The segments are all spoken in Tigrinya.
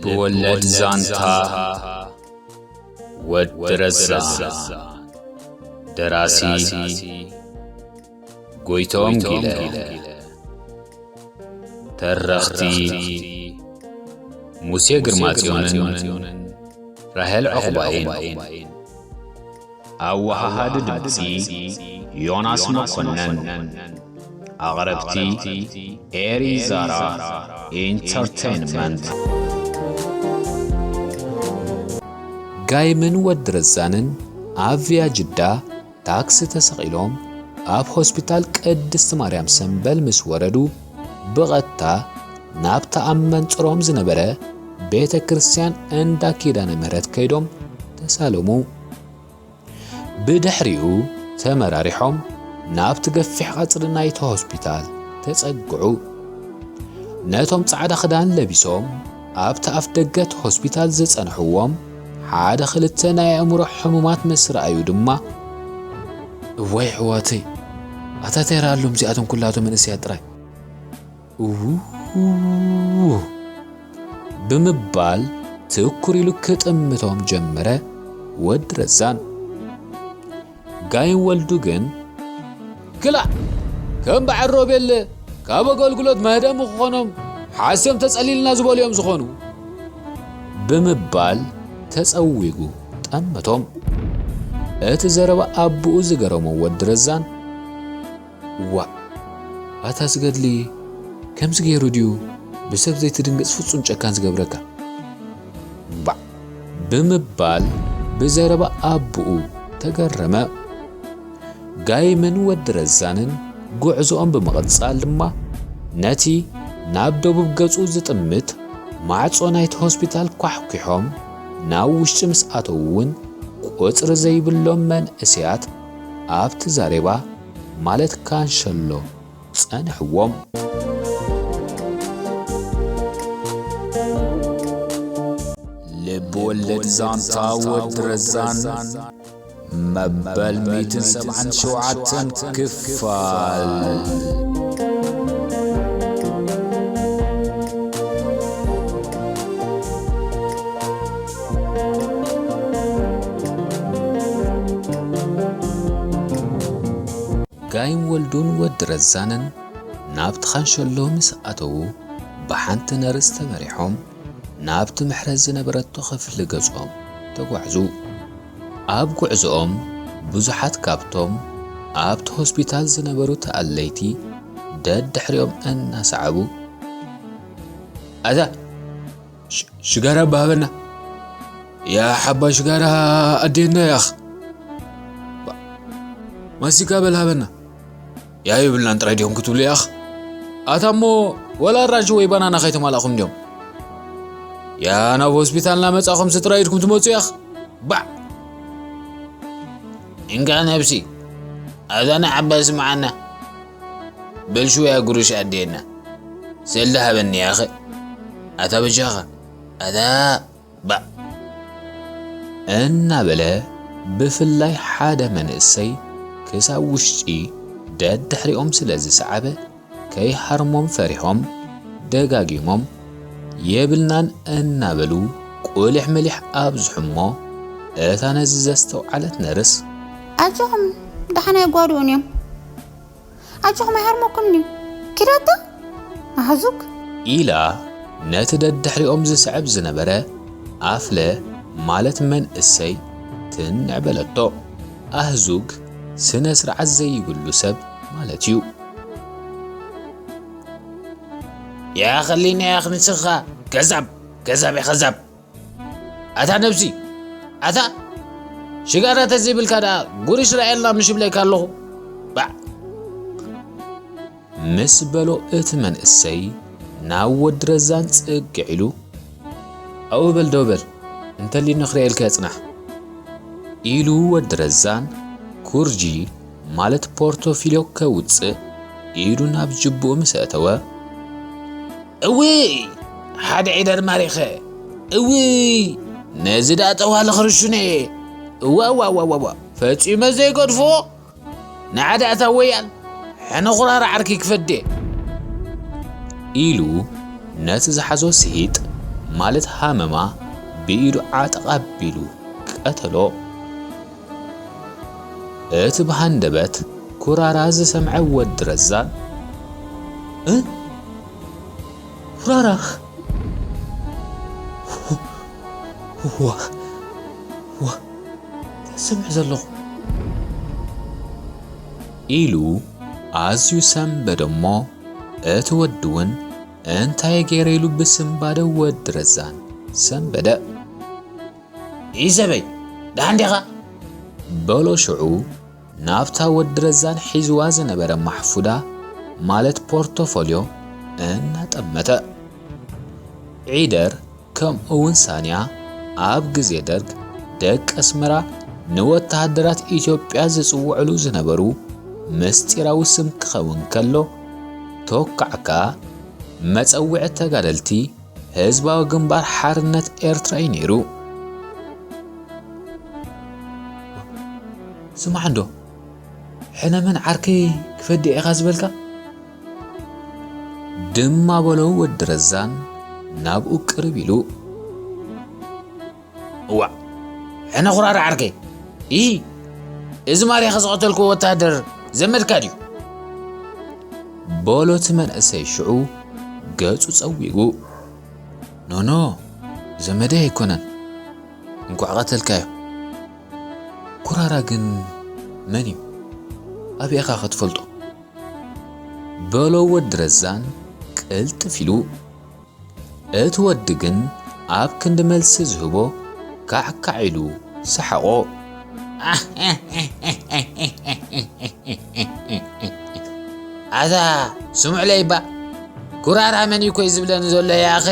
ልብ ወለድ ዛንታ ወዲ ረዛን። ደራሲ ጎይቶም ጊለ። ተረኽቲ ሙሴ ግርማጽዮንን ራሄል ዑቕባይን። ኣወሃሃዲ ድምጺ ዮናስ መኮነን። ኣቕረብቲ ኤሪ ዛራ ኢንተርቴይንመንት። ጋይምን ወዲ ረዛንን ኣብ ቪያ ጅዳ ታክሲ ተሰቒሎም ኣብ ሆስፒታል ቅድስቲ ማርያም ሰምበል ምስ ወረዱ፣ ብቐጥታ ናብታ ኣብ መንጽሮም ዝነበረ ቤተ ክርስቲያን እንዳ ኪዳነ ምህረት ከይዶም ተሳለሙ። ብድሕሪኡ ተመራሪሖም ናብቲ ገፊሕ ቀጽሪ ናይቲ ሆስፒታል ተጸግዑ። ነቶም ጻዕዳ ክዳን ለቢሶም ኣብቲ ኣፍ ደገ እቲ ሆስፒታል ዝጸንሕዎም ሓደ ክልተ ናይ ኣእምሮ ሕሙማት ምስ ረኣዩ ድማ፣ "እዋይ ኣሕዋተይ፣ ኣታ እንታይ ረኣሎም እዚኣቶም ኩላቶም መንእሰያት ጥራይ?" እው ብምባል ትኩር ኢሉ ክጥምቶም ጀመረ ወዲ ረዛን። ጋይን ወልዱ ግን፣ "ክላእ፣ ከም በዓል ሮቤል ካብ ኣገልግሎት መህደሚ ክኾኖም ሓስዮም ተጸሊልና ዝበሉ እዮም ዝኾኑ" ብምባል ተጸዊጉ ጠመቶም። እቲ ዘረባ ኣቦኡ ዝገረሞ ወዲ ረዛን፣ "ዋእ፣ ኣታ ዝገድሊ ከምዚ ገይሩ ድዩ ብሰብ ዘይትድንግጽ ፍጹም ጨካን ዝገብረካ?" ባዕ ብምባል ብዘረባ ኣቦኡ ተገረመ። ጋይምን ወዲ ረዛንን ጉዕዞኦም ብምቕጻል ድማ ነቲ ናብ ደቡብ ገጹ ዝጥምት ማዕጾ ናይቲ ሆስፒታል ኳሕኲሖም ናብ ውሽጢ ምስ ኣተዉ እውን ቁጽሪ ዘይብሎም መንእሰያት ኣብቲ ዛሬባ ማለት ካንሸሎ ጸንሕዎም። ልብ ወለድ ዛንታ ወዲ ረዛን መበል ሚእትን ሰብዓን ሸውዓተን ክፋል። ጋይን ወልዱን ወዲ ረዛንን ናብቲ ካንሸሎ ምስ ኣተዉ፣ ብሓንቲ ነርስ ተመሪሖም ናብቲ ምሕረት ዝነበረቶ ክፍሊ ገጾም ተጓዕዙ። ኣብ ጉዕዞኦም ብዙሓት ካብቶም ኣብቲ ሆስፒታል ዝነበሩ ተኣለይቲ ደድሕሪኦም እናሰዓቡ፣ "ኣታ ሽ-፣ ሽጋራ እባ ሃበና። ያ ሓባ ሽጋራ ኣዴና ያኽ። ባ-፣ ማስቲካ በል ሃበና። ያ የብልናን ጥራይ ዲኹም ክትብሉ ያኽ። ኣታ እሞ ወላ ኣራንሺ ወይ ባናና ከይተማላእኹም ድዮም? ያ ናብ ሆስፒታል እናመጻኹም ጥራይ ኢድኩም ትመጹ ያኽ። ባዕ! እንካ ነብሲ፣ ኣታ ንዓባ ስምዓና። በል ሽወያ ጉርሽ ኣዴና። ሰልዲ ሃበኒ ያኸ። ኣታ በጃኻ። ኣታ ባዕ!" እናበለ ብፍላይ ሓደ መንእሰይ ክሳብ ውሽጢ ደድሕሪኦም ስለ ዝሰዓበ ከይሃርሞም ፈሪሖም ደጋጊሞም "የብልናን" እናበሉ ቁሊሕ ምሊሕ ኣብዝሑ እሞ እታ ነዚ ዘስተውዓለት ነርስ "ኣጆኹም ደሓን ኣይጓድኡን እዮም። ኣጆኹም ኣይሃርመኩምን እዩ። ኪዳታ ኣህዙክ" ኢላ ነቲ ደድሕሪኦም ዝስዕብ ዝነበረ ኣፍለ ማለት መንእሰይ ትንዕ በለቶ። ኣህዙግ ስነ ስርዓት ዘይብሉ ሰብ ማለት እዩ። "ያ ኸሊና ያኽ ንስኻ ከዛብ፣ ከዛብ፣ ከዛብ!" ኣታ ነብሲ፣ ኣታ ሽጋራ ተዘይብልካ ደኣ ጉርሽ ርኣየልና ምሽ ብለካ ኣለኹ። ባዕ! ምስ በሎ እቲ መንእሰይ ናብ ወዲ ረዛን ጽግዕ ኢሉ፣ "ኣብኡ በል ደው በል፣ እንተሊኒ ክርእየልካ ጽናሕ" ኢሉ ወዲ ረዛን ኩርጂ ማለት ፖርቶፊልዮ ከውጽእ ኢዱ ናብ ጅብኡ ምስ ኣእተወ፣ "እውይ! ሓደ ዒደር ማሪኸ! እውይ! ነዚ ደኣ ጠዋሊ ክርሹነ እየ! እዋ፣ እዋ፣ እዋ፣ እዋ፣ እዋ! ፈጺመ ዘይገድፎ! ንዓ ደኣ እታ ወያል ሕነ ኩራራ ዓርኪ ክፈዴ!" ኢሉ ነቲ ዝሓዞ ስሂጥ ማለት ሃመማ ብኢዱ ዓጠቕ ኣቢሉ ቀተሎ። እቲ ብሃንደበት ኩራራ ዝሰምዐ ወዲ ረዛን፣ "እ? ኩራራ? ዋ፣ ዋ፣ እንታይ ዝሰምዕ ዘለኹ?" ኢሉ ኣዝዩ ሰንበደ እሞ፣ እቲ ወዲ እውን እንታይ ገይረ ኢሉ ብስንባደ ወዲ ረዛን ሰንበደ። "ኢሰበይ፣ ደሓን ዲኻ?" በሎ ሽዑ ናብታ ወዲ ረዛን ሒዝዋ ዝነበረ ማሕፉዳ ማለት ፖርቶፎልዮ እናጠመተ። ዒደር ከምኡ እውን ሳንያ ኣብ ግዜ ደርግ ደቂ ኣስመራ ንወተሃደራት ኢትዮጵያ ዝጽውዕሉ ዝነበሩ ምስጢራዊ ስም ክኸውን ከሎ፣ ቶካዕ ከኣ መጸውዒ ተጋደልቲ ህዝባዊ ግንባር ሓርነት ኤርትራ እዩ ነይሩ። "ስማዕ እንዶ፣ ሕነ መን ዓርከይ ክፈዲ ኢኻ ዝበልካ?" ድማ በሎ ወዲ ረዛን ናብኡ ቅርብ ኢሉ። "እዋእ፣ ሕነ ኩራራ ዓርከይ፣ ይሂ፣ እዚ ማርያኻ ዝቐተልክዎ ወተሃደር ዘመድካ ድዩ?" በሎ እቲ መንእሰይ ሽዑ ገጹ ጸዊጉ። "ኖኖ፣ ዘመደይ ኣይኮነን፣ እንኳዕ ቀተልካዮ። ኩራራ ግን መን እዩ? ኣበይ ኢኻ ክትፈልጦ?" በሎ ወዲ ረዛን ቅልጥፍ ኢሉ። እቲ ወዲ ግን ኣብ ክንዲ መልሲ ዝህቦ ካዕካዕ ኢሉ ሰሓቖ። "ኣታ ስሙዕለይ እባ፣ ኩራራ መን እዩ ኮይ ዝብለኒ ዘሎ ያኺ?"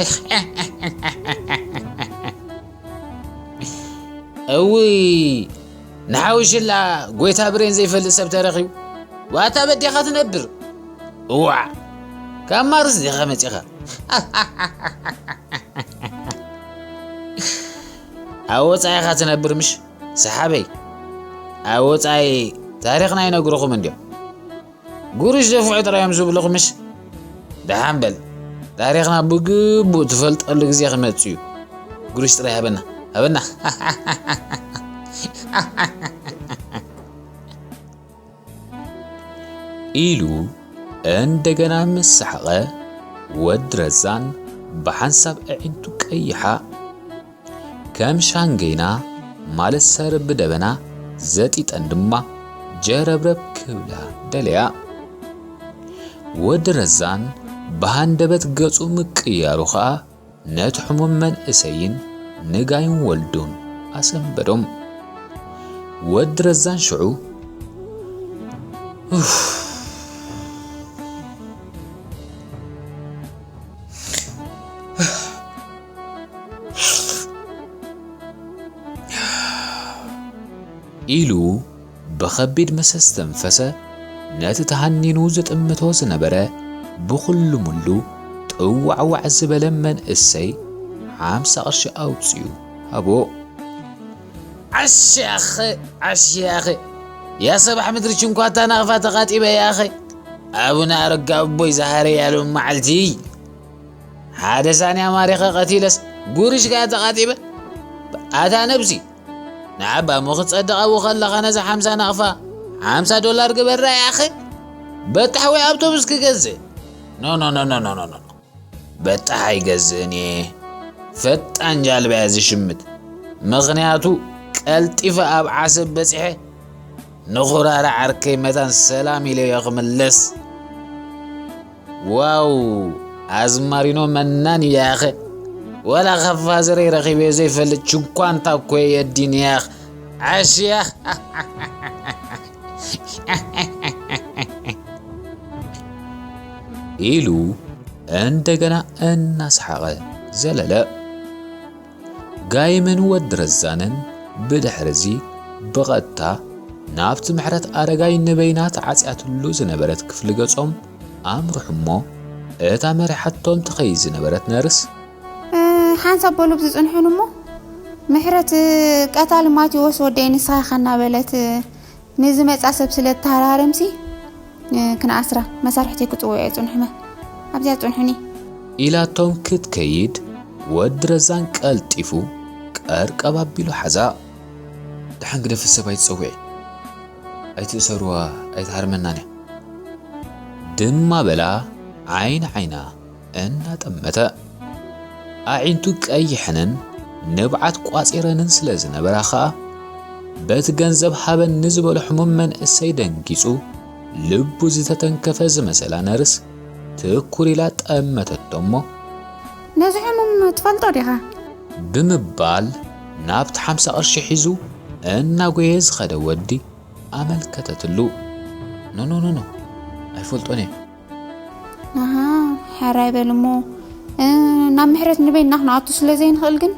እውይ፣ ንሓዊ ሽላ ጎይታ ብሬን ዘይፈልጥ ሰብ ተረኺቡ። ዋታ በዴኻ ትነብር። እዋዕ፣ ካብ ማርስ ዲኻ መጺኻ? ኣብ ወጻኢኻ ትነብር ምሽ? ሰሓበይ፣ ኣብ ወጻኢ ታሪኽና ይነግርኹም እንድዮም። ጉርሽ ደፍዑ ጥራይ እዮም ዝብልኹ ምሽ? ደሓን በል፣ ታሪኽና ብግቡእ ትፈልጠሉ ግዜ ክመጽእ እዩ። ጉርሽ ጥራይ ሃበና፣ ሃበና። ኢሉ እንደገና ምስ ሰሓቐ፣ ወዲ ረዛን ብሓንሳብ ኣዒንቱ ቀይሓ። ከም ሻንገይና ማለት ሰርቢ ደበና ዘጢጠን ድማ ጀረብረብ ክብላ ደለያ። ወዲ ረዛን ብሃንደበት ገጹ ምቅያሩ ኸኣ ነቲ ሕሙም መንእሰይን ንጋይን ወልዱን ኣሰንበዶም። ወዲ ረዛን ሽዑ፣ "ኡፍ!" ኢሉ ብኸቢድ መሰስተንፈሰ፣ ነቲ ተሃኒኑ ዝጥምቶ ዝነበረ ብኹሉ ምሉ ጥዋዕዋዕ ዝበለ መንእሰይ ሓምሳ ቅርሺ ኣውጺኡ ሃቦ። "ዓሽ ያኸ፣ ዓሽ ያኸ፣ ያ ሰባሕ ምድሪ ችንኳታ ናቕፋ ተቓጢበ ያኸ፣ ኣቡነ ኣረጋ ኣቦይ ዝሃረያሉ መዓልቲ፣ ሓደ ሳንያ ማሪኸ ቀቲለስ ጉርሽ ከኣ ተቓጢበ፣ ኣታ ነብሲ፣ ንዓባሙ ክትጸድቕ ኣብኡ ከለኻ ነዛ ሓምሳ ናቕፋ ሓምሳ ዶላር ግበራ ያኸ። በጣሕ ወይ ኣውቶቡስ ክገዝእ? ኖ፣ ኖ፣ ኖ፣ ኖ፣ ኖ፣ ኖ፣ ኖ። በጣሕ ኣይገዝእን እየ። ፈጣን ጃልባ እየ ዝሽምት። ምኽንያቱ ቀልጢፈ ኣብ ዓሰብ በጺሐ ንኹራራ ዓርከይ መታን ሰላም ኢለዮ ክምለስ። ዋው፣ ኣዝማሪኖ መናን እያ ያኸ። ወላ ካብ ፋዘረይ ረኺበዮ ዘይፈልጥ ችኳንታ እኮ እየ የዲን ያኽ። ዓሽያ!" ኢሉ እንደገና እናሰሓቐ ዘለለ። ጋይምን ወዲ ረዛንን ብድሕርዚ ብቐጥታ ናብቲ ምሕረት ኣረጋይ ንበይና ተዓጽያትሉ ዝነበረት ክፍሊ ገጾም ኣምርሑ እሞ፣ እታ መሪሓቶም ትኸይድ ዝነበረት ነርስ፣ "እ፣ ሓንሳብ በሉ ዝጽንሑን እሞ፣ ምሕረት፣ እ፣ ቀታሊ ማቴዎስ ወደይ ንስኻ ኢኻ" እናበለት፣ እ፣ ንዝመጻ ሰብ ስለ እተሃራረምሲ፣ እ፣ ክንኣስራ መሳርሕተይ ክጽውዑ እየ ጽንሑመ። ኣብዚኣ ጽንሑኒ። ኢላቶም ክትከይድ፣ ወዲ ረዛን ቀልጢፉ ቀርቀብ ኣቢሉ ሓዛ። "ደሓን ግደፊ፣ ሰብ ኣይትጸውዒ፣ ኣይትእሰሩዋ፣ ኣይትሃርመናን እያ" ድማ በላ ዓይኒ ዓይና እናጠመተ። ኣዒንቱ ቀይሐንን ንብዓት ቋጺረንን ስለ ዝነበራ ኸኣ፣ በቲ ገንዘብ ሃበኒ ዝበሎ ሕሙም መንእሰይ ደንጊጹ፣ ልቡ ዝተተንከፈ ዝመሰላ ነርስ ትኩር ኢላ ጠመተቶ እሞ፣ "ነዚ ሕሙም ትፈልጦ ዲኻ?" ብምባል ናብቲ ሓምሳ ቅርሺ ሒዙ እናጎየ ዝኸደ ወዲ ኣመልከተትሉ። "ኖ፣ ኖ፣ ኖ፣ ኖ፣ ኣይፈልጦን እየ።" ኣሃ፣ ሕራይ በል እሞ፣ እ፣ ናብ ምሕረት ንበይንና ክንኣቱ ስለ ዘይንኽእል ግን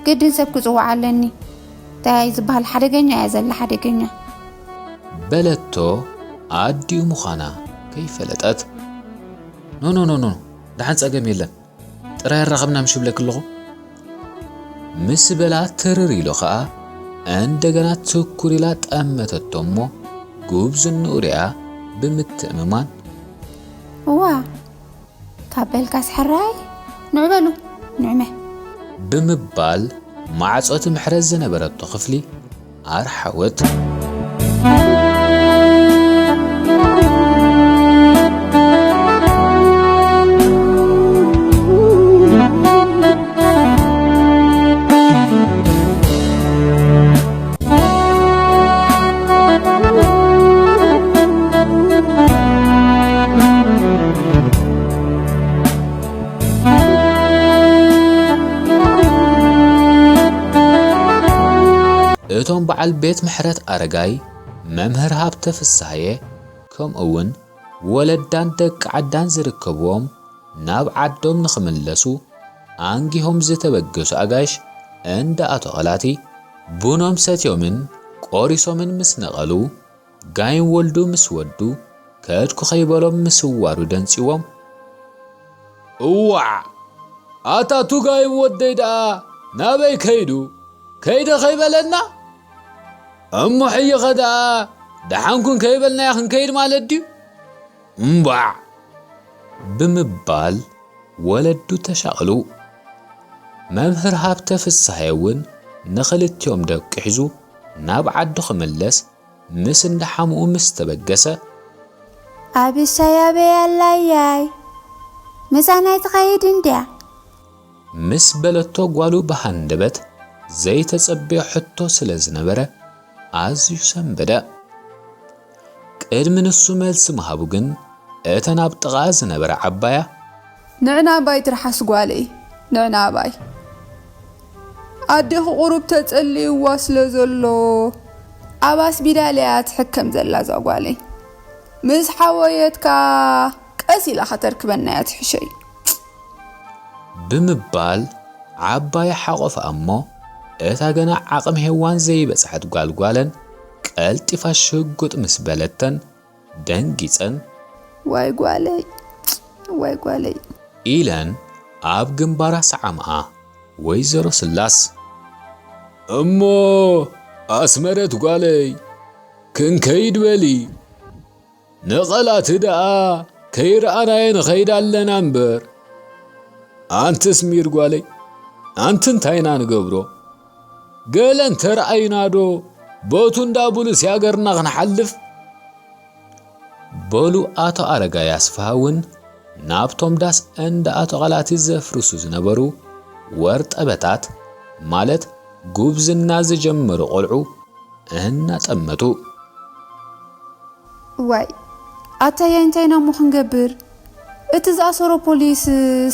ግድን ሰብ ክጽውዕ ኣለኒ። እንታይ ዝበሃል ሓደገኛ እያ ዘላ፣ ሓደገኛ። በለቶ ኣዲኡ ምዃና ከይፈለጠት። "ኖ፣ ኖ፣ ኖ፣ ኖ፣ ደሓን ጸገም የለን። ጥራይ ኣራኸብና ምሽ እብለኪ ኣለኹ" ምስ በላ ትርር ኢሉ ኸኣ እንደገና ትኩር ኢላ ጠመተቶ እሞ ጉብዝንኡ ሪኣ ብምትእምማን፣ "እዋ፣ ካብ በልካስ ሕራይ፣ ንዑ በሉ፣ ንዑመ" ብምባል ማዕጾ እቲ ምሕረት ዝነበረቶ ክፍሊ ኣርሓወት። እቶም በዓል ቤት ምሕረት ኣረጋይ መምህር ሃብተ ፍስሃየ፣ ከምኡ እውን ወለዳን ደቂ ዓዳን ዝርከብዎም፣ ናብ ዓዶም ንኽምለሱ ኣንጊሆም ዝተበገሱ ኣጋይሽ እንዳ ኣቶ ቐላቲ፣ ቡኖም ሰትዮምን ቆሪሶምን ምስ ነቐሉ፣ ጋይም ወልዱ ምስ ወዱ ከድኩ ከይበሎም ምስዋሩ ደንጺዎም፣ "እዋዕ! ኣታ ቱ ጋይም ወደይ ደኣ ናበይ ከይዱ? ከይደ ከይበለና? እሞ ሕይኸ ደኣ ደሓንኩን ከይበልናዮ ክንከይድ ማለት ድዩ? እምባዕ!" ብምባል ወለዱ ተሻቕሉ። መምህር ሃብተ ፍስሃየ እውን ንኽልቲኦም ደቁ ሒዙ ናብ ዓዱ ክምለስ ምስ እንዳ ሓሙኡ ምስ ተበገሰ፣ "ኣብሻይ ኣበይ ኣላያይ? ምሳናይ ትኸይድ እንድያ?" ምስ በለቶ ጓሉ ብሃንደበት ዘይተጸበዮ ሕቶ ስለ ዝነበረ ኣዝዩ ሰንበደ። ቅድሚ ንሱ መልሲ ምሃቡ ግን እተን ኣብ ጥቓ ዝነበራ ዓባያ፣ "ንዕና ኣባይ ትርሓስ ጓለይ፣ ንዕና ኣባይ። ኣዴኺ ቁሩብ ተጸልይዋ ስለ ዘሎ ኣብ ኣስቢዳል እያ ትሕከም ዘላ እዛ ጓለይ። ምስ ሓወየት ከኣ ቀስ ኢላ ከተርክበና እያ ትሕሸይ" ብምባል ዓባይ ሓቖፍኣ እሞ፣ እታ ገና ዓቕሚ ሄዋን ዘይበጽሐት ጓል ጓለን ቀልጢፋ ሽጉጥ ምስ በለተን፣ ደንጊጸን፣ "ዋይ ጓለይ፣ ዋይ ጓለይ" ኢለን ኣብ ግንባራ ሰዓምኣ። ወይዘሮ ስላስ፣ "እሞ ኣስመረት ጓለይ፣ ክንከይድ በሊ፣ ንቐላቲ ደኣ ከይረኣናዮ ንኸይድ ኣለና እምበር። ኣንቲ ስሚር ጓለይ፣ ኣንቲ እንታይ ኢና ንገብሮ? ገለ እንተረኣዩና ዶ በቱ እንዳ ቡሉስ ያገርና ክንሓልፍ?" በሉ ኣቶ ኣረጋይ ኣስፍሃ እውን ናብቶም ዳስ እንዳ ኣቶ ቐላቲ ዘፍርሱ ዝነበሩ ወርጠበታት፣ ማለት ጉብዝና ዝጀመሩ ቆልዑ እናጠመቱ። "ዋይ፣ ኣታያይ እንታይ ኢና እሞ ክንገብር? እቲ ዝኣሰሮ ፖሊስ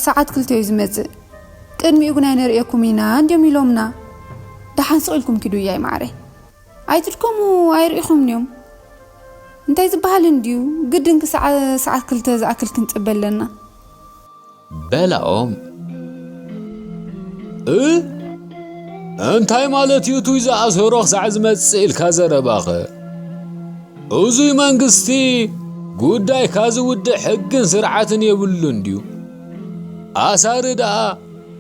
ሰዓት ክልተ እዩ ዝመጽእ። ቅድሚኡ ግን ኣይነርእየኩም ኢና እንድዮም ኢሎምና። ደሓን ስቕ ኢልኩም ኪዱ እያይ ማዕረይ። ኣይትድከሙ፣ ኣይርኢኹምን'ዮም። እንታይ ዝበሃል እንድዩ፣ ግድን ክሳዕ ሰዓት ክልተ ዝኣክል ክንጽበ ኣለና" በላኦም። "እ? እንታይ ማለት እዩ እቱይ ዝኣሰሮ ክሳዕ ዝመጽእ ኢልካ ዘረባኸ? እዙይ መንግስቲ ጉዳይካ ዝውድእ ሕግን ስርዓትን የብሉን ድዩ? ኣሳሪ ደኣ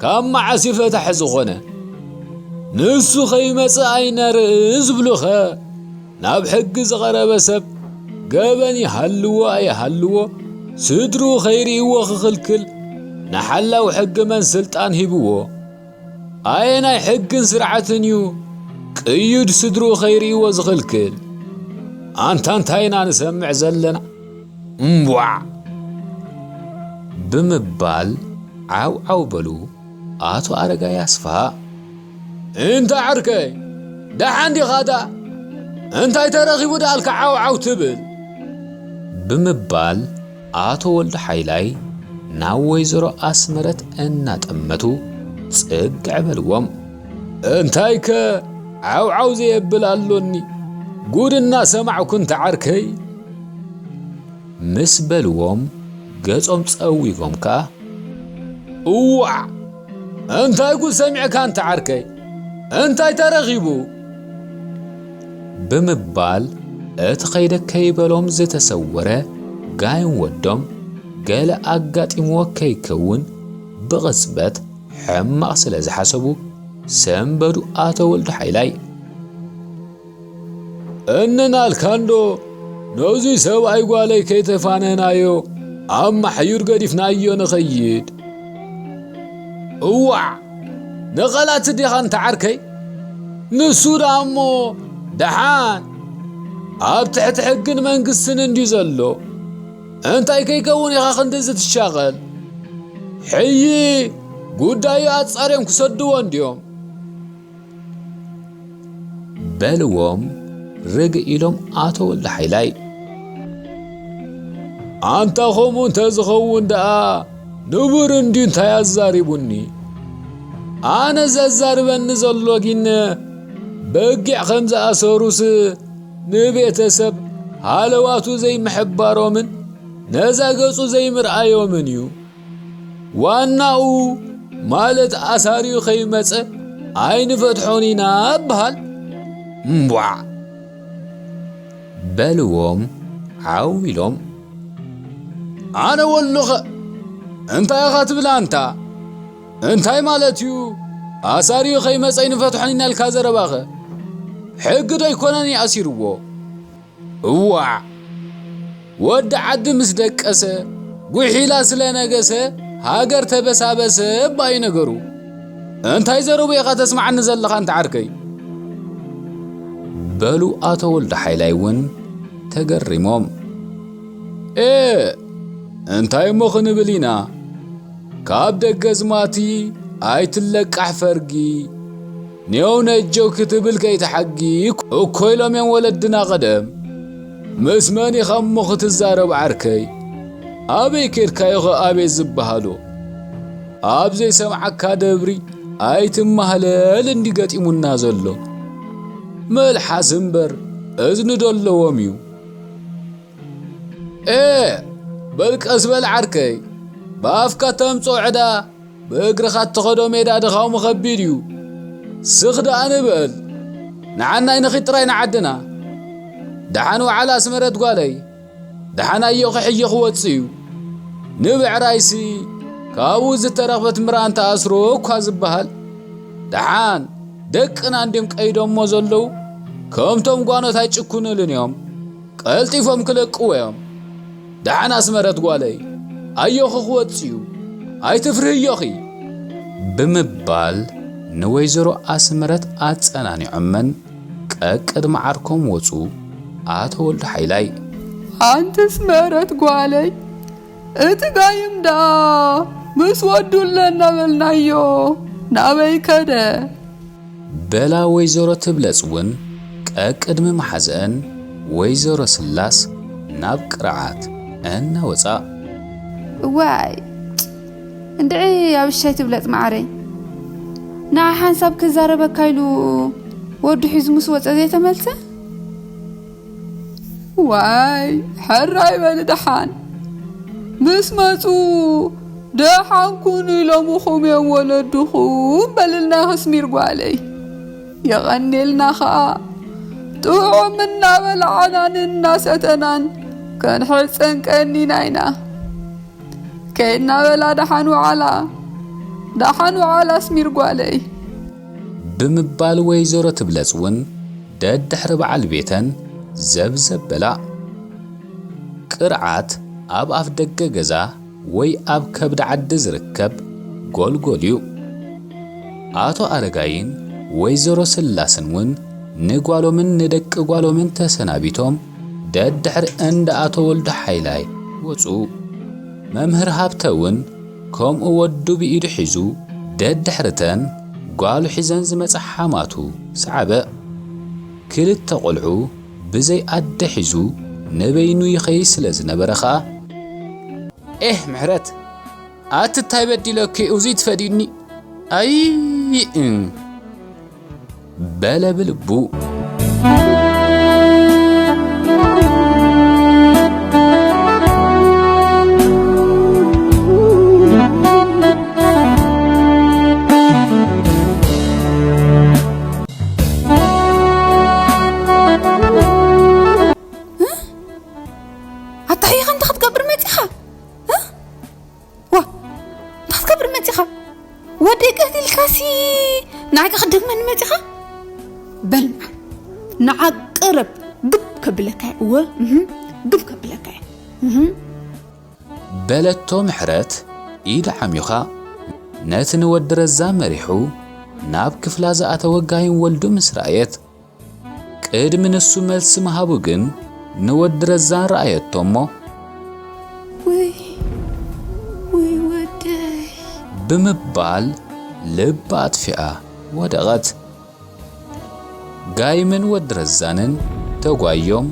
ካብ መዓስ እዩ ፈታሒ ዝኾነ? ንሱ ከይመጽእ ኣይነርኢ ዝብሉኸ ናብ ሕጊ ዝቐረበ ሰብ ገበን ይሃልዎ ኣይሃልዎ ስድርኡ ከይርእይዎ ክኽልክል ንሓላው ሕጊ መን ስልጣን ሂብዎ?" ኣየናይ ሕግን ስርዓትን እዩ ቅዩድ ስድርኡ ከይርእይዎ ዝኽልክል? ኣንታ እንታይ ኢና ንሰምዕ ዘለና? እምቧዕ! ብምባል ዓው ዓው በሉ ኣቶ ኣረጋይ ኣስፍሃ። እንታ ዓርከይ፣ ደሓን ዲኻ ደኣ? እንታይ ተረኺቡ ደኣልካ ዓው ዓው ትብል? ብምባል ኣቶ ወልዱ ሓይላይ ናብ ወይዘሮ ኣስመረት እናጠመቱ ጽግዕ በልዎም። እንታይከ ዓው ዓው ዘየብል ኣሎኒ? ጉድ እናሰማዕኩ እንታ ዓርከይ። ምስ በልዎም ገጾም ጸዊጎም ከኣ፣ እዋዕ! እንታይ ጉድ ሰሚዕካ እንታ ዓርከይ? እንታይ ተረኺቡ? ብምባል እቲ ከይደ ከይበሎም ዝተሰወረ ጋይም ወዶም ገለ ኣጋጢምዎ ከይከውን ብቕጽበት ሕማቕ ስለ ዝሓሰቡ ሰንበዱ ኣቶ ወልዱ ሓይላይ። እንናልካንዶ ነዙይ ሰብኣይ ጓለይ ከይተፋነናዮ ኣብ ማሕዩር ገዲፍናዮ ንኸይድ? እዋዕ! ንቐላት ዲኻ እንተ ዓርከይ? ንሱ ደኣ እሞ ደሓን ኣብ ትሕቲ ሕግን መንግስትን እንድዩ ዘሎ። እንታይ ከይከውን ኢኻ ክንድዚ ትሻቐል? ሕዪ ጉዳዩ ኣጻርዮም ክሰድዎ እንድዮም። በልዎም ርግእ ኢሎም ኣቶ ወልደ ሓይላይ። ኣንታ ኸምኡ እንተ ዝኸውን ደኣ ንቡር እንድዩ እንታይ ኣዛሪቡኒ? ኣነ ዘዛርበኒ ዘሎ ግን በጊዕ ከም ዝኣሰሩስ ንቤተሰብ ሃለዋቱ ዘይምሕባሮምን ነዛ ገጹ ዘይምርኣዮምን እዩ። ዋናኡ ማለት ኣሳሪኡ ከይመጸ ኣይንፈትሖን ኢና እበሃል። እምቧዕ! በልዎም ዓው ኢሎም። ኣነ ወሉኸ እንታይ ኢኻ ትብል ኣንታ? እንታይ ማለት እዩ? ኣሳሪኡ ከይመጸ ኣይንፈትሖን ኢና ኢልካ ዘረባኸ? ሕጊ ዶ ኣይኮነን እዩ ኣሲርዎ? እዋዕ! ወዲ ዓዲ ምስ ደቀሰ፣ ጉሒላ ስለ ነገሰ፣ ሃገር ተበሳበሰ እባ እዩ ነገሩ። እንታይ ዘረቡ ኢኻ ተስምዓኒ ዘለኻ ኣንታ ዓርከይ? በሉ ኣቶ ወልደ ሓይላይ እውን ተገሪሞም። ኤእ! እንታይ እሞ ክንብል ኢና? ካብ ደገዝማቲ ኣይትለቃሕ ፈርጊ፣ ኔው ነጀው ክትብል ከይትሓጊ እኮ ኢሎም እዮም ወለድና ቀደም። ምስ መን ኢኻ እሞ ክትዛረብ ዓርከይ? ኣበይ ኬድካዮ ኸ ኣቤት ዝበሃሎ? ኣብ ዘይሰምዓካ ደብሪ ኣይትማህለል እንዲ ገጢሙና ዘሎ። መልሓስ እምበር እዝኒ ዶ ኣለዎም እዩ? ኤእ! በል ቀስ በል ዓርከይ፣ ብኣፍካ ተምጽኦ ዕዳ ብእግርኻ እትኸዶ ሜዳ ድኻሙ ኸቢድ እዩ። ስኽ ደኣ ንበል። ንዓና ኣይንኺድ ጥራይ ንዓድና። ደሓን ወዓላ ኣስመረት ጓለይ። ደሓን ኣዮኺ ሕዮ ክወጽእ እዩ። ንብዕራይሲ ካብኡ ዝተረኽበት ምራን ተኣስሮ እኳ ዝበሃል። ደሓን ደቅና እንድዮም ቀይዶሞ ዘለዉ። ከምቶም ጓኖት ኣይጭኩኑልን እዮም። ቀልጢፎም ክለቅዎ እዮም። ደሓን ኣስመረት ጓለይ፣ ኣዮኺ ክወጽእ እዩ። ኣይትፍርህዮኺ። ብምባል ንወይዘሮ ኣስመረት ኣጸናኒዖመን ቀቅድሚ ዓርኮም ወጹ ኣቶ ወልዱ ሓይላይ። ኣንቲ ኣስመረት ጓለይ፣ እቲ ጋይም ደኣ ምስ ወዱ ኣሎ እናበልናዮ ናበይ ከደ? በላ ወይዘሮ ትብለጽ እውን ቀቅድሚ መሓዝአን ወይዘሮ ስላስ ናብ ቅርዓት እናወጻ። እዋይ፣ እንድዒ ኣብሻይ ትብለጽ መዓረይ። ንዓ ሓንሳብ ክዛረበካ ኢሉ ወዱ ሒዙ ምስ ወጸ ዘይተመልሰ? ዋይ፣ ሕራይ በሊ ደሓን። ምስ መጹ ደሓን ኩኑ ኢሎምኹም እዮም ወለድኹም በልልና ኣስሚር ጓለይ። የቐኔልና ኸኣ ጥዑም እናበላዕናን እናሰተናን ከንሕጸን ቀኒና ኢና። ከይድና በላ ደሓን ውዓላ፣ ደሓን ውዓላ ኣስሚር ጓለይ። ብምባል ወይዘሮ ትብለጽ እውን ደድሕሪ በዓል ቤተን ዘብዘብ በላ። ቅርዓት ኣብ ኣፍ ደገ ገዛ ወይ ኣብ ከብዲ ዓዲ ዝርከብ ጎልጎል እዩ። ኣቶ ኣረጋይን ወይዘሮ ስላስን እውን ንጓሎምን ንደቂ ጓሎምን ተሰናቢቶም ደድሕሪ እንዳ ኣቶ ወልዱ ሓይላይ ወጹ። መምህር ሃብተ እውን ከምኡ ወዱ ብኢዱ ሒዙ ደድሕርተን ጓሉ ሒዘን ዝመጻ ሓማቱ ሰዓበ። ክልተ ቆልዑ ብዘይ ኣደ ሒዙ ንበይኑ ይኸይድ ስለ ዝነበረ ኸኣ፣ "ኤህ ምሕረት፣ ኣቲ እንታይ በዲለኪ እዙይ ትፈዲኒ? ኣይ!" በለ ብልቡ። ኣታ ኢኻ እንታይ ክትገብር መጺኻ? እ? ዋ፣ እንታይ ክትገብር መጺኻ? ወደይ ቀቲልካሲ ንዓይ ክትደግመኒ መጺኻ? በል ንዓ፣ ንዓ ቅረብ፣ ግብ ከብለካ እየ። እወ፣ እህ፣ ግብ ከብለካ እየ። እህ። በለቶ ምሕረት ኢድ ዓሚኻ ነቲ ንወዲ ረዛ መሪሑ ናብ ክፍላ ዝኣተወ ጋይም ወልዱ ምስ ረኣየት፣ ቅድሚ ንሱ መልሲ ምሃቡ ግን ንወዲ ረዛን ረኣየቶ እሞ፣ "ውይ፣ ውይ ወደይ" ብምባል ልባ ኣጥፊኣ ወደቐት። ጋይምን ወዲ ረዛንን ተጓዮም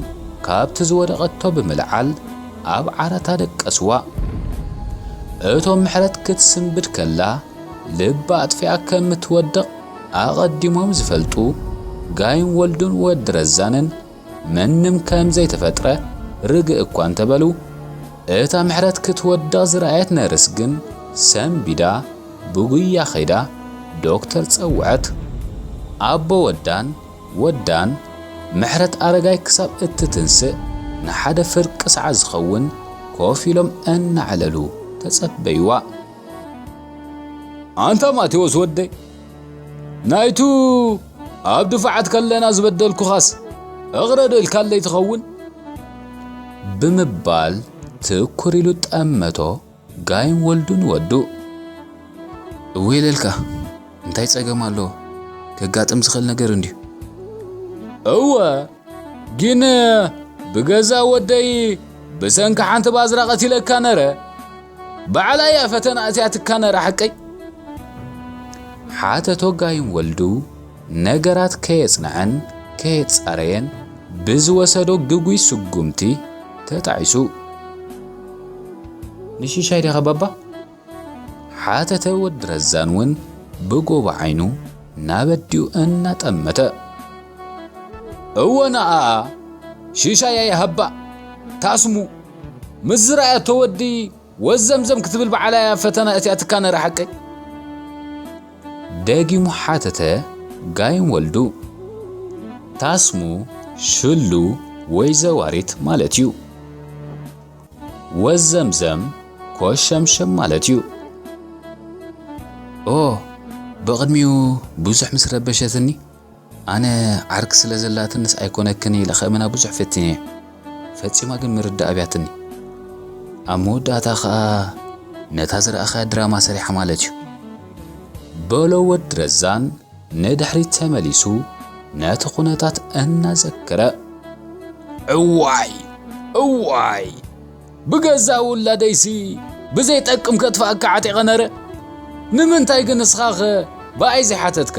ካብቲ ዝወደቐቶ ብምልዓል ኣብ ዓራታ ደቀስዋ። እቶም ምሕረት ክትስንብድ ከላ ልባ ኣጥፊኣ ከም እትወድቕ ኣቐዲሞም ዝፈልጡ ጋይም ወልዱን ወዲ ረዛንን ምንም ከም ዘይተፈጥረ ርግእ እኳ እንተበሉ፣ እታ ምሕረት ክትወድቕ ዝረኣየት ነርስ ግን ሰንቢዳ ብጉያ ኸይዳ ዶክተር ጸውዐት። ኣቦ ወዳን ወዳን ምሕረት ኣረጋይ ክሳብ እትትንስእ ንሓደ ፍርቂ ሰዓት ዝኸውን ኮፍ ኢሎም እናዕለሉ ተጸበይዋ። "ኣንታ ማቴዎስ ወደይ፣ ናይቱ ኣብ ድፋዓት ከለና ዝበደልኩኻስ እቕረ ዶ ኢልካለይ ትኸውን?" ብምባል ትኩር ኢሉ ጠመቶ ጋይም ወልዱ ንወዱ። "እወ ኢለልካ፣ እንታይ ጸገም ኣለዎ? ከጋጥም ዝኽእል ነገር እንድዩ።" "እወ፣ ግን ብገዛ ወደይ ብሰንኪ ሓንቲ ባዝራ ቀቲለካ ነረ። ባዕላ እያ ፈተና እቲኣትካ ነራ ሓቀይ?" ሓተቶ ጋይም ወልዱ ነገራት ከየጽንዐን ከየጻረየን ብዝወሰዶ ግጉይ ስጉምቲ ተጣዒሱ። "ንሽሻይ ዲኻ ባባ?" ሓተተ ወዲ ረዛን እውን ብጎቦ ዓይኑ ናብ ኣዲኡ እናጠመተ። "እወ ንኣኣ ሽሻይ ኣይሃባ ታስሙ ምስ ዝረኣያቶ ወዲ ወዘምዘም ክትብል በዓላ እያ ፈተና እቲኣትካ ነራ ሓቀይ?" ደጊሙ ሓተተ ጋይም ወልዱ። ታስሙ ሽሉ ወይ ዘዋሪት ማለት እዩ። ወዘምዘም ኮሸምሸም ማለት እዩ። ኦ፣ ብቕድሚኡ ብዙሕ ምስ ረበሸትኒ፣ ኣነ ዓርኪ ስለ ዘላትንስ ኣይኮነክን ኢለ ከእምና ብዙሕ ፈቲነ እየ። ፈጺማ ግን ምርዳእ ኣብያትኒ። ኣብ መወዳእታ ኸኣ ነታ ዝረኣኻያ ድራማ ሰሪሓ ማለት እዩ። በሎ ወዲ ረዛን ንድሕሪት ተመሊሱ ነቲ ኩነታት እናዘከረ። እዋይ፣ እዋይ፣ ብገዛ ውላደይሲ ብዘይጠቅም ከጥፍኣካ ዓጢቐ ነረ። ንምንታይ ግን ንስኻኸ ብኣይ ዘይሓተትካ?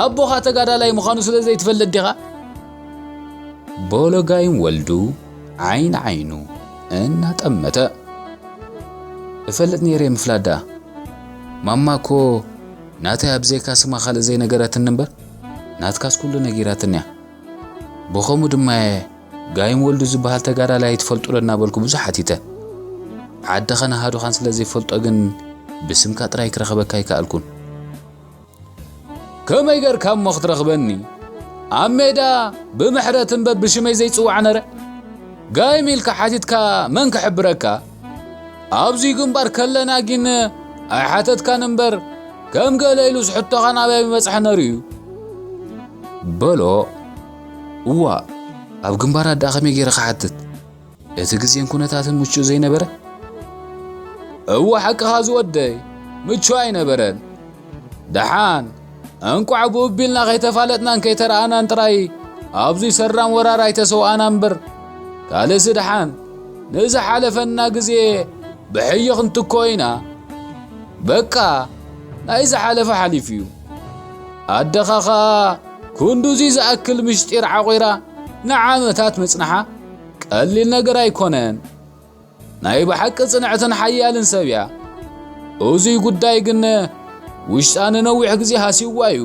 ኣቦኻ ተጋዳላይ ምዃኑ ስለ ዘይትፈልጥ ዲኻ? በሎ ጋይም ወልዱ ዓይኒ ዓይኑ እናጠመተ። እፈልጥ ነይረ ምፍላጥ ደኣ። ማማ እኮ ናተይ ኣብ ዘይካ ስማ ካልእ ዘይነገረትኒ እምበር፣ ናትካስ ኩሉ ነጊራትኒ እያ። ብኸምኡ ድማ እየ ጋይም ወልዱ ዝበሃል ተጋዳላይ ኣይትፈልጡ ዶ እናበልኩ ብዙሕ ሓቲተ። ዓድኻን ኣሃዱኻን ስለ ዘይፈልጦ ግን ብስምካ ጥራይ ክረኽበካ ኣይከኣልኩን። ከመይ ገርካ እሞ ክትረኽበኒ? ኣብ ሜዳ ብምሕረት እምበር ብሽመይ ዘይጽዋዕ ነረ? ጋይም ኢልካ ሓቲትካ መን ክሕብረካ? ኣብዚ ግንባር ከለና ግን ኣይሓተትካን እምበር፣ ከም ገለ ኢሉስ ሕቶኻ ናበይ ምበጽሐ ነሩ እዩ። በሎ። እዋእ፣ ኣብ ግንባራት ደኣ ከመይ ገይረ ክሓትት? እቲ ግዜን ኩነታትን ምቹእ ዘይነበረ? እወ፣ ሓቅኻ ዝወደይ፣ ምቹእ ኣይነበረን። ደሓን እንቋዕ ብኡቢልና ከይተፋለጥናን ከይተረኣናን ጥራይ ኣብዚ ሰራም ወራር ኣይተሰውኣና እምበር፣ ካልእሲ ደሓን ንዝሓለፈና ግዜ ብሕይኽ እንትኮ ኢና። በቃ ናይ ዝሓለፈ ሓሊፉ እዩ። ኣደኻ ኸኣ ክንዱዚ ዝኣክል ምሽጢር ዓቑራ ንዓመታት ምጽንሓ ቀሊል ነገር ኣይኮነን። ናይ ብሓቂ ጽንዕትን ሓያልን ሰብ እያ። እዙይ ጉዳይ ግን ውሽጣ ንነዊሕ ግዜ ሃሲዋ እዩ።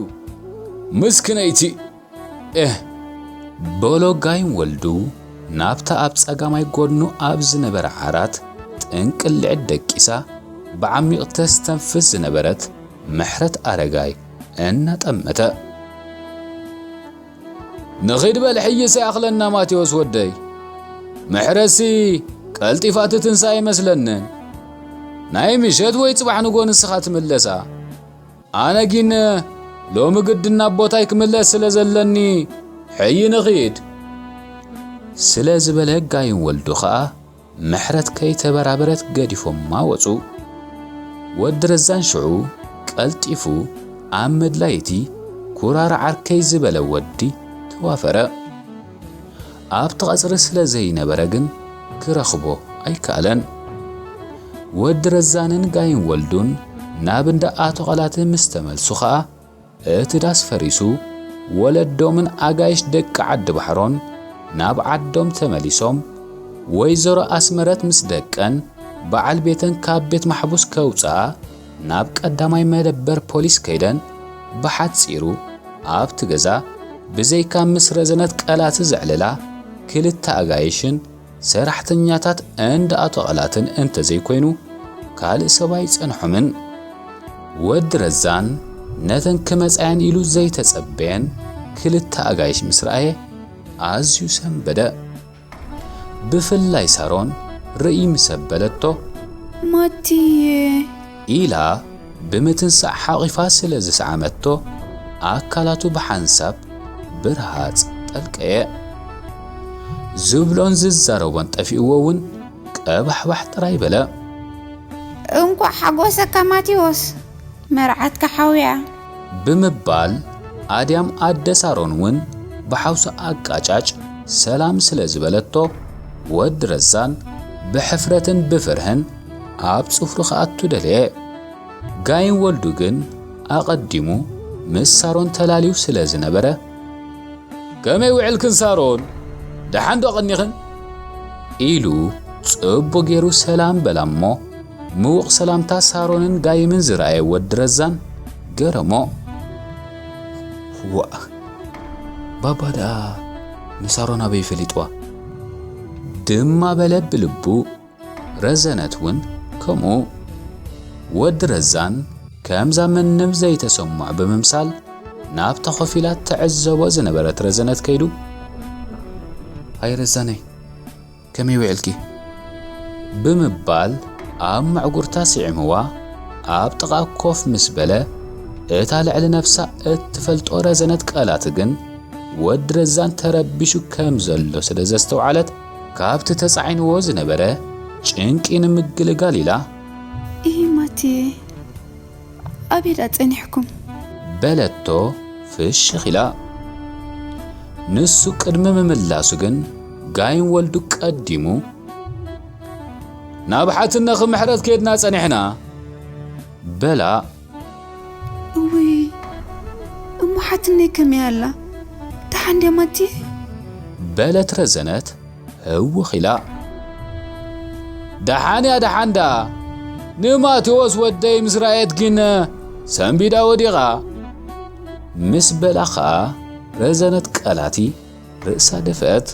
ምስክነይቲ ኤህ። በሎ ጋይም ወልዱ ናብታ ኣብ ጸጋማይ ጎድኑ ኣብ ዝነበረ ዓራት ጥንቅልዕት ደቂሳ ብዓሚቕ ተስተንፍስ ዝነበረት ምሕረት ኣረጋይ እናጠመተ። ንኺድ በል ሕይሰ ይኣኽለና ማቴዎስ ወደይ። ምሕረትሲ ቀልጢፋ ትትንሳ ኣይመስለንን። ናይ ምሸት ወይ ጽባሕ ንጎ ንስኻ ትምለሳ። ኣነ ጊን ሎሚ ግድን ናብ ቦታይ ክምለስ ስለ ዘለኒ ሕይ ንኺድ። ስለ ዝበለ ጋይም ወልዱ ኸኣ ምሕረት ከይተበራበረት ገዲፎማ ወጹ። ወዲ ረዛን ሽዑ ቀልጢፉ ኣብ ምድላይ እቲ ኩራራ ዓርከይ ዝበለ ወዲ ተዋፈረ። ኣብቲ ቀጽሪ ስለ ዘይነበረ ግን ክረኽቦ ኣይከኣለን። ወዲ ረዛንን ጋይም ወልዱን ናብ እንዳ ኣቶ ቐላቲ ምስ ተመልሱ ኸኣ እቲ ዳስ ፈሪሱ፣ ወለዶምን ኣጋይሽ ደቂ ዓዲ ባሕሮን ናብ ዓዶም ተመሊሶም፣ ወይዘሮ ኣስመረት ምስ ደቀን በዓል ቤተን ካብ ቤት ማሕቡስ ከውፅኣ ናብ ቀዳማይ መደበር ፖሊስ ከይደን፣ ብሓፂሩ ኣብቲ ገዛ ብዘይካ ምስ ረዘነት ቀላቲ ዘዕልላ ክልተ ኣጋይሽን ሰራሕተኛታት እንዳ ኣቶ ቐላትን እንተዘይኮይኑ ካልእ ሰብ ኣይጸንሖምን። ወዲ ረዛን ነተን ክመጻየን ኢሉ ዘይተጸበየን ክልተ ኣጋይሽ ምስ ረኣየ ኣዝዩ ሰንበደ። ብፍላይ ሳሮን ርእይ ምስ ኣበለቶ፣ ማቲየ፣ ኢላ ብምትንሳእ ሓቒፋ ስለ ዝሰዓመቶ ኣካላቱ ብሓንሳብ ብርሃጽ ጠልቀየ። ዝብሎን ዝዛረቦን ጠፊእዎ እውን ቀባሕባሕ ጥራይ በለ። እንቋዕ ሓጎሰካ ማቴዎስ፣ መርዓትካ ሓውያ። ብምባል ኣድያም ኣደ ሳሮን እውን ብሓውሲ ኣቃጫጭ ሰላም ስለ ዝበለቶ፣ ወዲ ረዛን ብሕፍረትን ብፍርህን ኣብ ጽፍሩ ክኣቱ ደለየ። ጋይን ወልዱ ግን ኣቐዲሙ ምስ ሳሮን ተላልዩ ስለ ዝነበረ፣ ከመይ ውዕልክን ሳሮን? ደሓን ዶ ቀኒኽን? ኢሉ ጽቡቕ ገይሩ ሰላም በላ እሞ፣ ምዉቕ ሰላምታ ሳሮንን ጋይምን ዝረኣየ ወዲ ረዛን ገረሞ። ዋእ፣ ባባ ደኣ ንሳሮን ኣበይ ፈሊጥዋ? ድማ በለ ብልቡ። ረዘነት እውን ከምኡ። ወዲ ረዛን ከምዛ ምንም ዘይተሰምዖ ብምምሳል ናብታ ኮፍ ኢላ ትዕዘቦ ዝነበረት ረዘነት ከይዱ፣ ሃይ ረዛነይ፣ ከመይ ውዕልኪ? ብምባል ኣብ መዕጉርታ ስዒምዋ ኣብ ጥቓ ኮፍ ምስ በለ፣ እታ ልዕሊ ነብሳ እትፈልጦ ረዘነት ቀላት ግን ወዲ ረዛን ተረቢሹ ከም ዘሎ ስለ ዘስተውዓለት፣ ካብቲ ተጻዒንዎ ዝነበረ ጭንቂ ንምግልጋል ኢላ፣ ኢሂ ማቲ፣ ኣበይ ደኣ ጸኒሕኩም? በለቶ ፍሽኽ ኢላ። ንሱ ቅድሚ ምምላሱ ግን ጋይን ወልዱ ቀዲሙ፣ ናብ ሓትነኺ ምሕረት ኬድና ጸኒሕና በላ። እውይ፣ እሞ ሓትነይ ከመይ ኣላ? ደሓን ድያ ማቲ? በለት ረዘነት ህውኽ ኢላ። ደሓን እያ፣ ደሓን ደኣ። ንማቴዎስ ወደይ ምስ ረኣየት ግን ሰንቢዳ ወዲቓ። ምስ በላ ኸኣ ረዘነት ቀላቲ ርእሳ ደፍአት።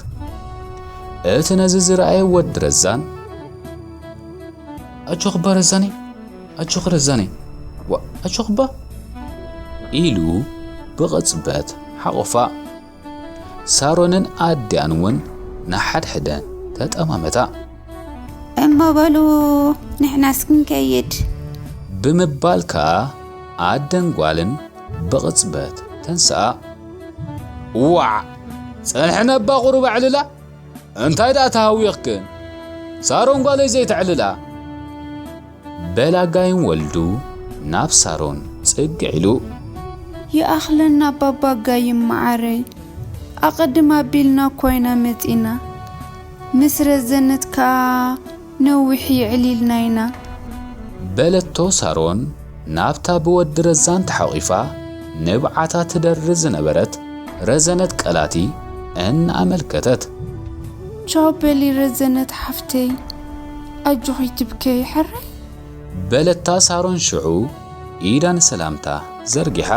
እቲ ነዚ ዝረኣየ ወዲ ረዛን፣ ኣጆኺ እባ ረዛነይ፣ ኣጆኺ ረዛነይ፣ ዋ፣ ኣጆኺ እባ ኢሉ ብቕጽበት ሓቖፋ። ሳሮንን ኣዲኣን እውን ንሓድሕደን ተጠማመታ። እሞ በሉ ንሕናስ ክንከይድ። ብምባል ከኣ ኣደን ጓልን ብቕጽበት ተንስኣ። ዋዕ! ጸንሐን እባ ቁሩብ ኣዕልላ። እንታይ ደኣ ተሃዊኽክን? ሳሮን ጓለይ ዘይተዕልላ። በላ ጋይን ወልዱ ናብ ሳሮን ጽግዕ ኢሉ። ይኣኽለና ኣባባ ጋይም መዓረይ፣ ኣቐድም ኣቢልና እኳ ኢና መጺና፣ ምስ ረዘነት ከኣ ነዊሕ የዕሊልና ኢና። በለቶ ሳሮን ናብታ ብወዲ ረዛን ተሓቒፋ ንብዓታ ትደሪ ዝነበረት ረዘነት ቀላቲ እናኣመልከተት። ቻው በሊ ረዘነት ሓፍተይ፣ ኣጆኺ ትብከይ ሕራይ። በለታ ሳሮን ሽዑ ኢዳ ንሰላምታ ዘርጊሓ።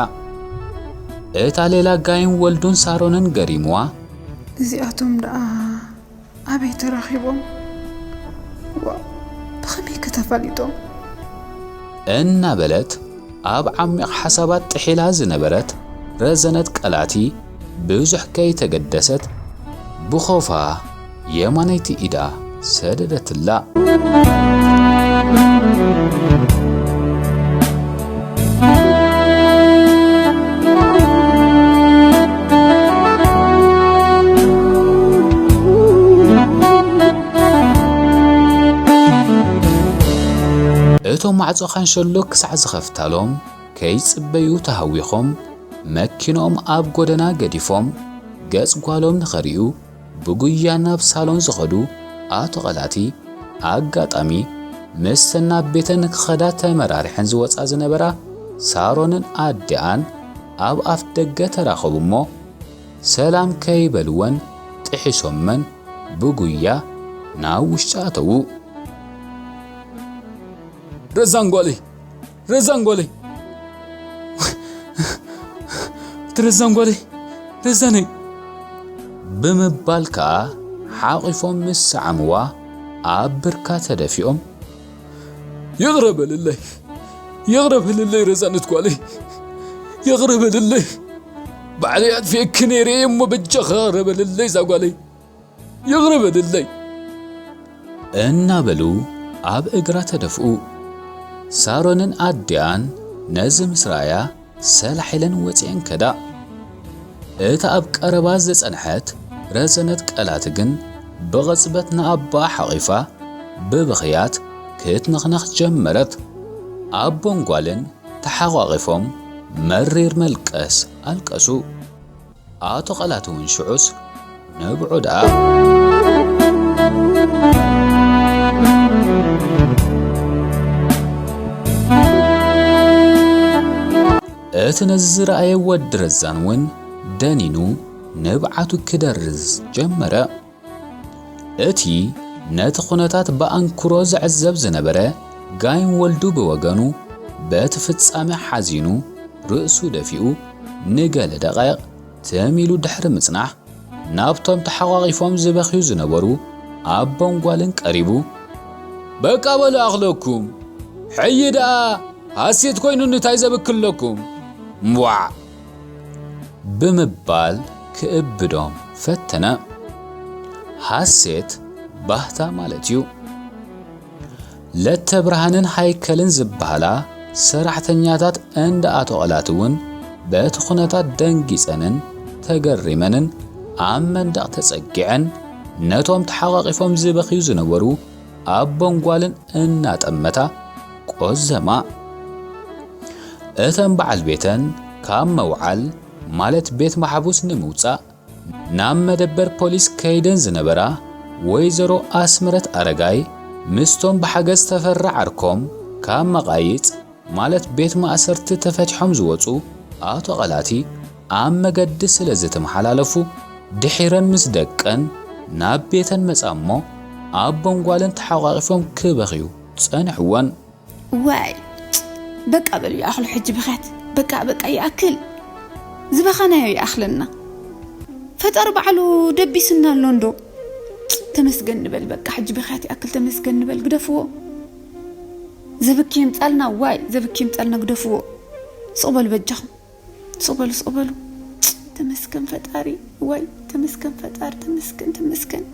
እታ ሌላ ጋይን ወልዱን ሳሮንን ገሪምዋ። እዚኣቶም ደኣ ኣበይ ተራኺቦም? ዋእ፣ ብኸመይ ከ ተፋሊጦም? እናበለት ኣብ ዓሚቕ ሓሳባት ጥሒላ ዝነበረት ረዘነት ቀላቲ ብዙሕ ከይተገደሰት ብኾፋ የማነይቲ ኢዳ ሰደደትላ። እቶም ማዕጾ ካንሸሎ ክሳዕ ዝኸፍታሎም ከይጽበዩ ተሃዊኾም መኪኖም ኣብ ጎደና ገዲፎም ገጽ ጓሎም ንኸርእዩ ብጉያ ናብ ሳሎን ዝኸዱ ኣቶ ቐላቲ ኣጋጣሚ ምስተን ናብ ቤተን ክኸዳ ተመራሪሐን ዝወጻ ዝነበራ ሳሮንን ኣዲኣን ኣብ ኣፍ ደገ ተራኸቡ እሞ ሰላም ከይበልወን ጥሒሶመን ብጉያ ናብ ውሽጢ ኣተዉ። ረዛን ጓለይ! ረዛን ጓለይ! እቲ ረዛን ጓለይ! ረዛነይ! ብምባል ከኣ ሓቒፎም ምስ ሰዓምዋ ኣብ ብርካ ተደፊኦም። ይቕረ በልለይ! ይቕረ በልለይ ረዛነት ጓለይ! ይቕረ በልለይ! ባዕለይ ኣጥፊኤኪ ነይረ እየ እሞ በጃኻ ይቕረ በልለይ እዛ ጓለይ! ይቕረ በልለይ! እናበሉ ኣብ እግራ ተደፍኡ። ሳሮንን ኣዲኣን ነዚ ምስ ረኣያ ሰላሕ ኢለን ወጺኤን ከዳ። እታ ኣብ ቀረባ ዝጸንሐት ረዘነት ቀላት ግን ብቕጽበት ንኣቦኣ ሓቒፋ ብብኽያት ክትነኽነኽ ጀመረት። ኣቦን ጓልን ተሓቋቒፎም መሪር መልቀስ ኣልቀሱ። ኣቶ ቐላት እውን ሽዑስ ንብዑ ደኣ። እቲ ነዚ ዝረኣየ ወዲ ረዛን እውን ደኒኑ ንብዓቱ ክደርዝ ጀመረ። እቲ ነቲ ኩነታት ብኣንክሮ ዝዕዘብ ዝነበረ ጋይም ወልዱ ብወገኑ በቲ ፍጻመ ሓዚኑ ርእሱ ደፊኡ ንገለ ደቓይቕ ትም ኢሉ ድሕሪ ምጽናሕ ናብቶም ተሓቋቒፎም ዝበኽዩ ዝነበሩ ኣቦን ጓልን ቀሪቡ፣ በቃ በሉ ኣኽለኩም፣ ሕጂ ደኣ ሃሴት ኮይኑኒ እንታይ ዘብክለኩም? እምቧዕ! ብምባል ክእብዶም ፈተነ። ሃሴት ባህታ ማለት እዩ። ለተብርሃንን ሃይከልን ዝበሃላ ሰራሕተኛታት እንዳ ኣቶ ቐላት እውን በቲ ኩነታት ደንጊጸንን ተገሪመንን ኣብ መንደቕ ተጸጊዐን ነቶም ተሓቋቒፎም ዝበኽዩ ዝነበሩ ኣቦን ጓልን እናጠመታ ቆዘማ። እተን በዓል ቤተን ካብ መውዓል ማለት ቤት ማሕቡስ ንምውጻእ ናብ መደበር ፖሊስ ከይደን ዝነበራ ወይዘሮ ኣስመረት ኣረጋይ ምስቶም ብሓገዝ ተፈራ ዓርኮም ካብ መቓይጽ ማለት ቤት ማእሰርቲ ተፈቲሖም ዝወጹ ኣቶ ቐላቲ ኣብ መገዲ ስለ ዝተመሓላለፉ ድሒረን ምስ ደቀን ናብ ቤተን መጻ እሞ ኣቦን ጓልን ተሓቋቒፎም ክበኽዩ ጸንሕወን። ዋይ በቃ በሉ ይኣኽሉ ሕጂ ብኽያት በቃ በቃ ይኣክል ዝበኻናዮ ይኣኽለና ፈጣሪ ባዕሉ ደቢስና ኣሎ እንዶ ተመስገን ንበል በቃ ሕጂ ብኽያት ይኣክል ተመስገን ንበል ግደፍዎ ዘብኪ ይምጻልና ዋይ ዘብኪ ይምጻልና ግደፍዎ ስቕ በሉ በጃኹም ስቕ በሉ ስቕ በሉ ተመስገን ፈጣሪ ዋይ ተመስገን ፈጣሪ ተመስገን ተመስገን